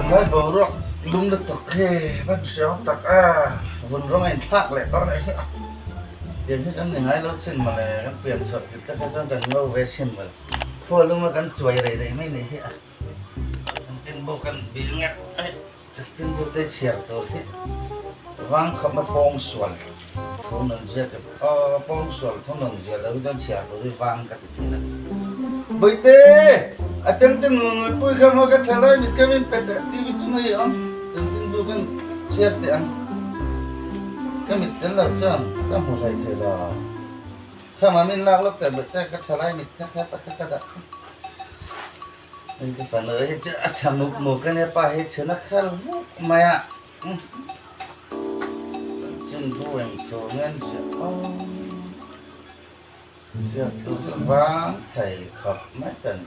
Tunlai boruak lum lutuk khi van hriau tak a, vun rawng a inthlak leh bar leh hi a. Tiang hi kan ni ngai lo chin mawle, kan pian chhuah tir te kha chuan kan ngo ve chin mawle. Khua lum a kan chuai rei rei mai nih hi a. Chanchinbu kan bil ngat a hei. Chanchinbu te chhiar tur hi vang khawp a pawng sual thu nun zia ka aw pawng sual thu nun zia lo hi chuan chhiar tur hi vang ka ti thin a. Bawihte a tem te ngun pui kha maw ka tha lai mit ka min pe teh TV chu mai awm chanchinbu kan chhiar teh ang ka mit tel lo chuan ka hmu hlei thei lo. Kha mah min lak lawk teh bawihte ka tha lai mit kha kha pakhat ka dah kha. Hei ka fanu hi chu a tha muk muk a nia pa hi chhun a khal vuk mai a chin bu eng thu nge an ziah aw ziak tur chu vang thei khawp mai tan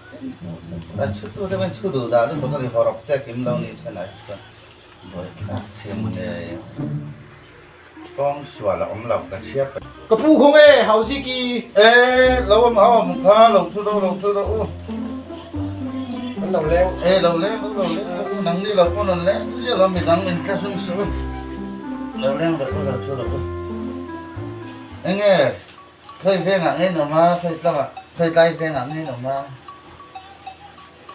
a chhu tu te pawhin chhu duh dah lutuk a ni hawrawp te a kim lo ni thenah hi chuan buaithlak thin ngei Kawng sual a awm lo ka chhiar ta. Ka pu khaw nge Hauziki? E lo awm a awm kha lo chu ro lo chu ro u. An lo leng. E lo leng u lo leng u nang ni lo pawn an leng zia lo midang in thlahring suh u. Lo leng rawh u lo chu ro u. Enge khawi vengah nge in awm a khawi tlangah khawi tlai vengah nge in awm a.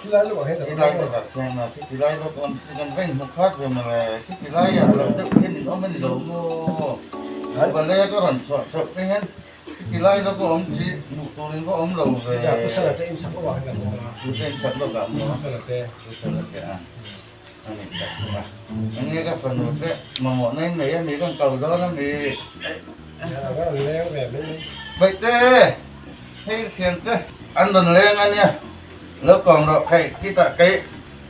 Tilai lawk ah hian Tilai lawk ah khian khi tilai lawk awm si kan va inhmu khat ve mawle khi tilai ah loh deuh hian in awm a ni lo maw vale ka rawn chhuah chhoh te hian khi tilai lawk a awm chi hmuh tur in va awm lo ve tute in chak lawk ah maw pu sala te a a ni tak chu a enge ka fanu te mamawh na in nei a ni kan ko dawn a ni Vaihte hei thiante an rawn leng a nia. Lo kawm rawh khaih khitah kei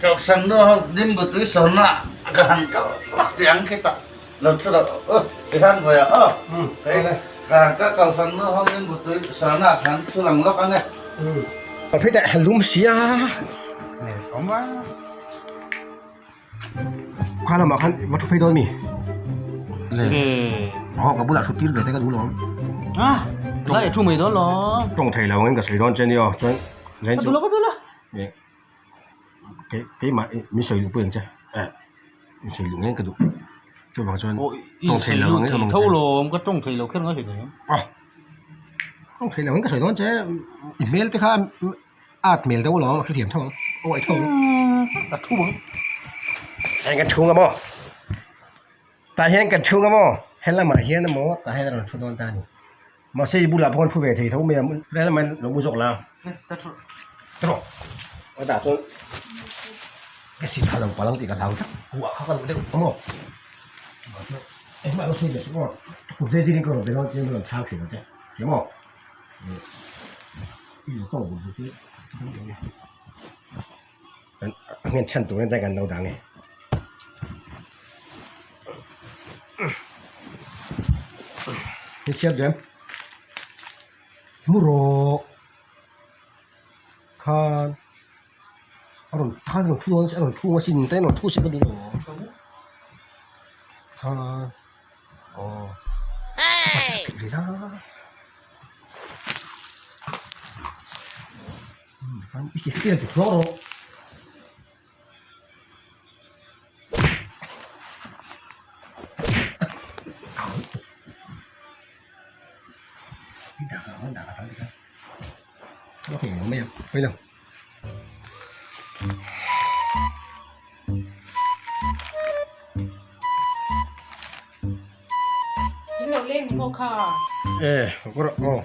kohhran nu ho limbu tui sawrna ka han kal vak tih ang khitah lo thu loh u ti khan vawi ah aw kei ka han kal kohhran nu ho limbu tui sawrna ka han thu lang lawk ang e. Khitah han lum sia. Awm a. Kha lamah khan va thu phei dawn mi? Le. Aw ka bulah thut tir ve te ka duh lo. A, lai thu mai dawn lo. Tawng thei lo angin ka sawi dawn che nia chuan zain chu. Ka duh lo ka duh lo. Kei keimah min sawi luh pui ang che. Min sawi luh ngei ka duh. Chuvang chuan tawng thei lo angin awm ang che. Tho lawm ka tawng thei lo kher ngai hlei. A, tawng thei lo angin ka sawi dawn che. I hmel te kha At hmel deuh alawm a hrethiam tho ang awi tho ang. Ka thu ang. Heng kan chhung a maw tah hian kan chhung a maw helamah hian emaw tah hian a rawn thu dawn ta a ni mahse i bulah pawh an thu ve thei tho mai a helamah hian lo mu zawk la tawh a tah chuan ka si pha lo palh ang tih ka hlau tlat huah kha ka duh deuh a maw engmah lo sawi leh suh aw kut zai zir in ka rawn be dawn che rawn chhang thin ang che hria maw. A nghen chhan tur hian kan lo dah nge ni chhiat rem mu rawh khan a rawn khan a rawn thu dawn a rawn thu asin tlem a rawn thu se ka duh lo khan aw In lo leng ni maw kha? E ka rawh aw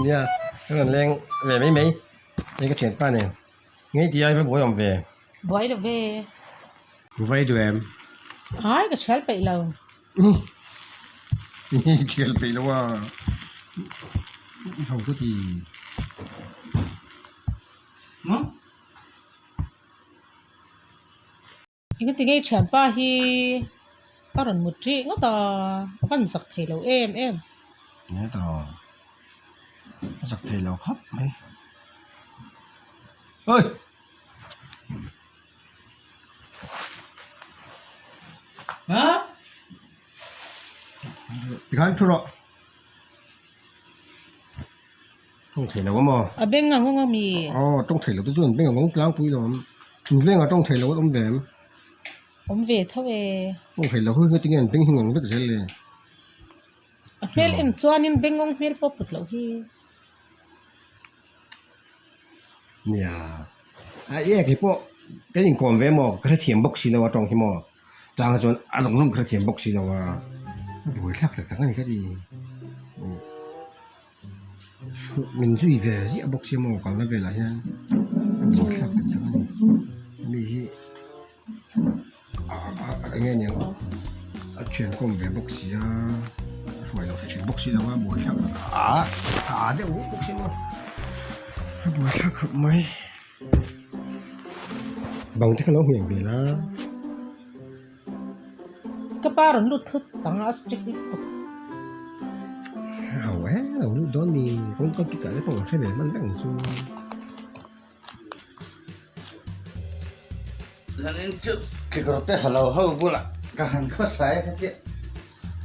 nia ka rawn leng ve mai mai hei ka thianpa nen ngei tih ai va buai awm ve. Buai lo ve. Vai duh em? Ai ka thial peih lo. Thial peih lo a ho ka ti. Engati nge thianpa hi a rawn mut rih ngawt a, a van zak thei lo em em. Nge tawh a zak thei lo khawp mai. Oi! Ha? Tikhan thu rawh. Tawng thei lo a maw? A beng a nghawng a mi? Aw tawng thei lo te chuan beng a nghawng tlangpui lo ang. In vengah tawng thei lo an awm ve em? Awm ve tho e. Aw hei lo hi tinge an beng hi ngawng vek zel le. A hmel en chuanin bengawng hmel pawh put loh hi. Nia a e kei pawh kan inkawm ve maw ka hrethiam bawk si lo a tawng hi maw tlang chuan a zawng zawng ka hrethiam bawk si lo a a buaithlak tak tak a ni ka ti min zui ve ziah bawk sia maw kalna velah hian a buaithlak tak tak a ni mi hi. Eng nge niang a thian kawm ve bawk si a a hruai lo thei bawk si lo a buaithlak a a deuh vek bawk si maw a buaithlak khawp mai bang te kha lo ngheng ve la. Ka pa rawn lut thut ang a strict lutuk. A ho e lo lut dawn mi kawngka kik ah te pawh ka hre ve hman vek ang chu. Zanin chu kekawr te ha lo ho bulah ka han khawsai a ka tia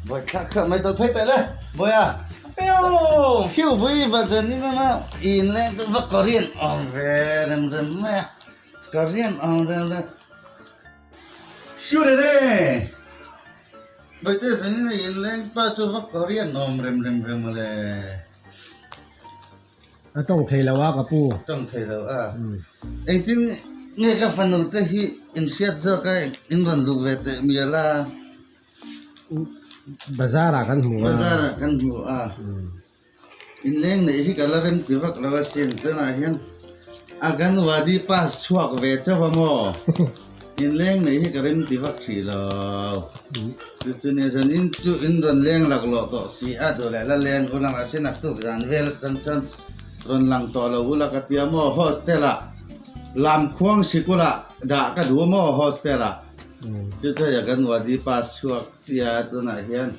vawi thlak kha mai dawn phei teh le Bawiha Thiu bui va zanin a in leh chu va Korean awm ve rem rem mai a Korean awm rem rem Sure re Bawihte zanin a in leng pa chu va Korean awm rem rem ve mawle. A tawng thei lo a ka pu. Tawng thei lo a. Engtin nge ka fanu te hi in hriat zawk a in rawn luh ve teh mial a. Bazar ah kan hmu a. Bazar ah kan hmu a. In leng neih hi ka la rem ti vak lo a sin tunah hian Anganwadi pass chhuak ve chauh a maw. In leng neih hi ka rem ti vak hrih lo. Chu chu nia zan in chu in rawn leng laklawh tawh si a duh leh la leng u lang a sin a tuk zan vel atang chuan rawn lang tawh lo ula ka tia maw hostel ah lam khuang sikul ah dah ka duh maw hostel ah chu chu hei kan wadi pass chhuak chiah a tunah hian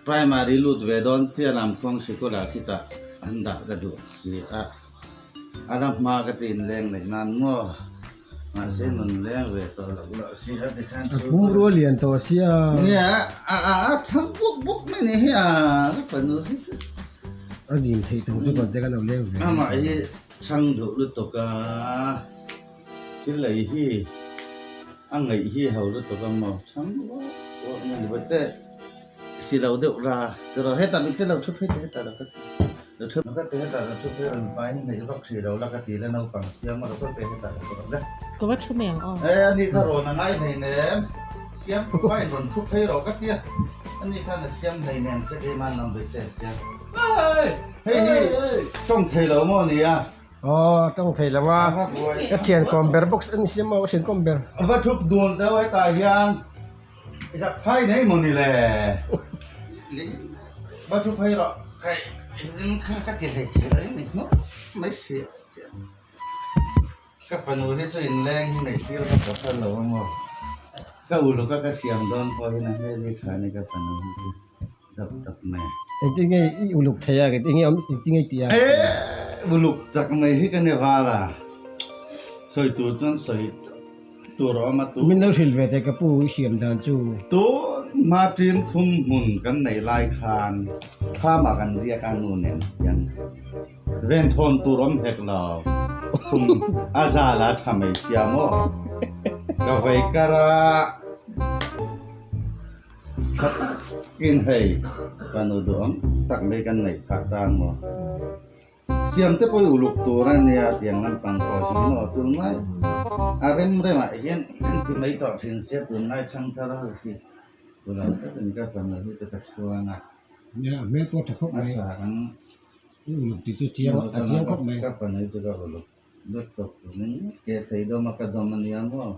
Primary lut ve dawn chiah lam khuang sikul ah khitah an dah ka duh si a, a la hma ka ti inleng neih nan maw mahse nun leng ve tawh loh loh si a tikhan A pumrua lian tawh sia. Nia a a a thang buk buk mai ni hi a ka fanu hi chu. A dim theih tawh chu kan te kan lo leng ve. Amah hi chhang duh lutuk a. Thil lei hi a ngaih hi ho lutuk a maw chhang uar uar mai ni bawk teh si lo deuh ra tiraw hetah mit te lo thu phei teh hetah lo ka ti lo thu ka ti hetah lo thu phei rawn pain hneih vak hrih lo la ka ti la naupang siam a ka ti hetah lo thu rawh le. Ka va thu mai ang aw. E ani kha rawn a ngai hleinem siam pain rawn thu phei rawh ka tia ani khan a siam hleinem che keimah an lo be che a siam hei hi tawng thei lo maw nia. Aw tawng thei lo a, ka thian kawm ber box a ni sia maw ka thian kawm ber. Va thup dun deuh hetah hian zak phai nei maw ni le? Va thup phei rawh kai engtin kha ka ti hlei thei lo ni hmuh mai si ka fanu hi chu inleng hi neih tir vak ka phal lo a maw ka uluk a ka siam dawn pawh hian a hmel hi tha a ni ka fanu hi chu. Dap tak mai. Engtin nge i uluk thei a, engtin nge awm, engtin nge i tih a? Eh, uluk tak mai hi ka ni val a, sawi tur chuan sawi tur a awm a tu. Min lo hrilh ve teh ka pu i siam dan chu. Tun hma ṭin thum hmun kan neih lai khan thlamah kan riak a nu nen hian venthawn tur awm hek lo, khum a zal a ṭha mai sia maw, ka vei kar a. Tha takin hei fanu duhawm tak mai kan neih phah ta maw? Siam te pawh i uluk tur a nia tiang lampang pawh hi maw tunlai a rem remah hian an ti mai tawh thin sia tunlai chhang thar ho hi duhlo takin ka fanu hi chu ka chhuang a. Nia a hmel pawh a tha khawp mai. A tha ang. I uluk tih chu chiang a chiang khawp mai. Ka fanu hi chu ka uluk. Dawt tawp turin ke thei dawm a ka dawm a nia maw?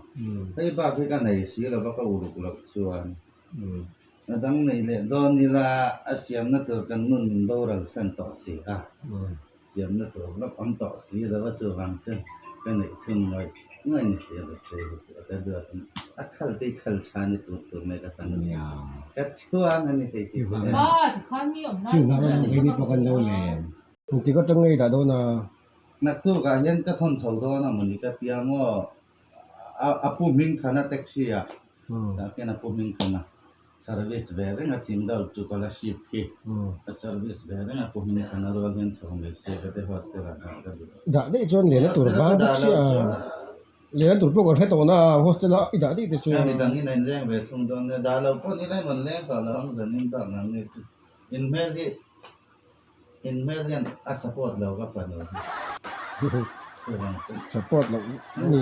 Hei bak hi ka nei si lo va ka uluk loh chuan a dang nei leh dawn ila a siamna tur kan nun min boral san tawh si a, siamna tur lawk awm tawh si lo va chuvang chu ka neih chhun ngawih ngawih ni si lo thei hi chu a ka duat a, a khal te khal tha ni tur tur mai ka tan a, ka chhuang a ni thei tih chu. Chuvang a ni pawh kan lo len. Engtik atang ngei dah dawn a? Naktuk ah hian ka thawn chho dawn a mawni ka tia maw a pu hming thana taxi ah tah khian a pu hming thana service ve reng a thim deuh chu scholarship khi a service ve reng a pu hming thana rual hian chho mai se ka ti hostel ah dah ka duh. Dah daih chuan lehna tur vang bawk sia. Lehna tur pawh kan hre tawh na hostel a i dah daih te chu. Mi dang in a inleng ve thung dawn nia, dah lo pawh nilai rawn leng tawh lo ang zan in bak nang ni chu. In hmel hi in hmel hian a support lo ka fanu hi. Chuvang chu. Support loh ni.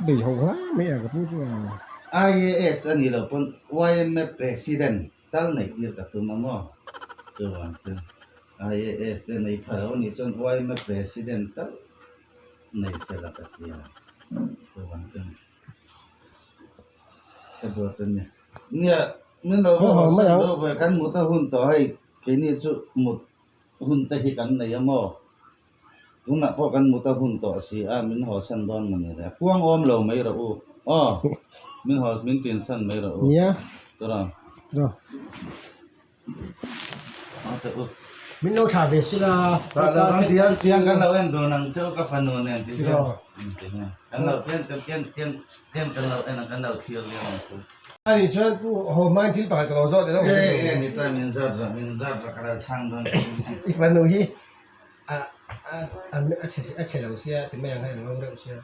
Bei ho hle mai a ka pu chu a. IAS a nih loh pawn YMA President Tal neih tir ka tum a maw? Chuvang chu IAS te nei pha lo nih chuan yma President tal nei se la ka ti a, chuvang chuan ka duat a nia. Nia, min lo va haw san deuh ve, kan mut a hun tawh hei, keini chu mut hun te hi kan nei a maw? Tunah pawh kan mut a hun tawh si a, min haw san dawn maw ni le? Kuang awm lo mai rawh u. Aw, min haw, min ṭin san mai rawh u. Nia. Tawrh ang. Tawrh. Aw teh u. Min lo thlah ve sila. Thlah lo ang tiang tiang kan lo en dun ang che u ka fanu nen ti hian. Kan lo tiang kan tiang tiang tiang kan lo en ang kan lo thlir liam ang chu. Ani chuan pu haw hmain thil pakhat ka lo zawt leh. Nge nge ni ta min zawt rawh min zawt rawh ka lo chhang dawn. I fanu hi a a a chhe a chhe lo sia ti mai ang khan an ngo reuh sia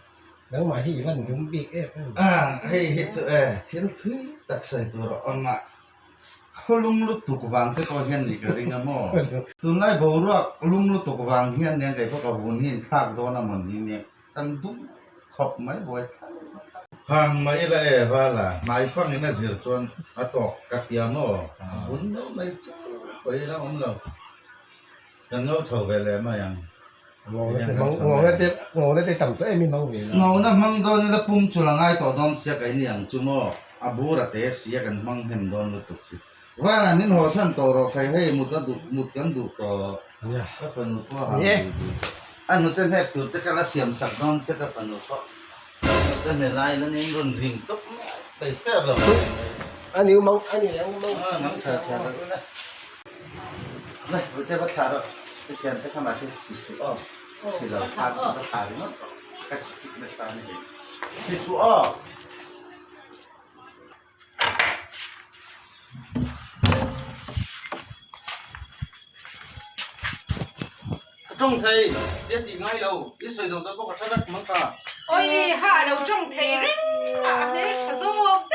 nangmah hi i van dum bik em em. A hei hi chu e thil thui tak sawi tur a awm a, khawlum lutuk vang te pawh hian ni ka ring a maw? Tunlai boruak lum lutuk vang hian nia kei pawh ka vun hi inthlak dawn a maw ni nia kan dum khawp mai buai thlai. Hang mai la e vala hmaifang in a zir chuan a tawk ka tia maw? A vun mai mai chu pawi la awm lo. Kan lo chho ve leh mai ang. Ngawna te tam tawh em i hmang ve la. Ngawna hmang dawn ila pum chul a ngai tawh dawn sia kei ni ang chu maw. A bur a te sia kan hmang hnem dawn lutuk si. Vanah min haw san tawh rawh khai hei mut a duh mut kan duh tawh. Ka fanu pawh a hang duh duh. A hnute hnep tur te ka la siam sak dawn sia ka fanu pawh. Hnute hne lai la nen rawn ring tawp mai thei fer lo mai. A ni mang a ni ang mang. A nang tha tha lo ila. Lai te va thlah rawh i thian te kha mahse si suh aw si lo khan va thlah ringawt rawh ka si fik nasa a ni hei si suh aw. Ka tawng thei tia tih ngai lo i sawi zawng zawng pawh ka hre vek mang ta. Oi ha a lo tawng thei reng a a hmeltha zawk.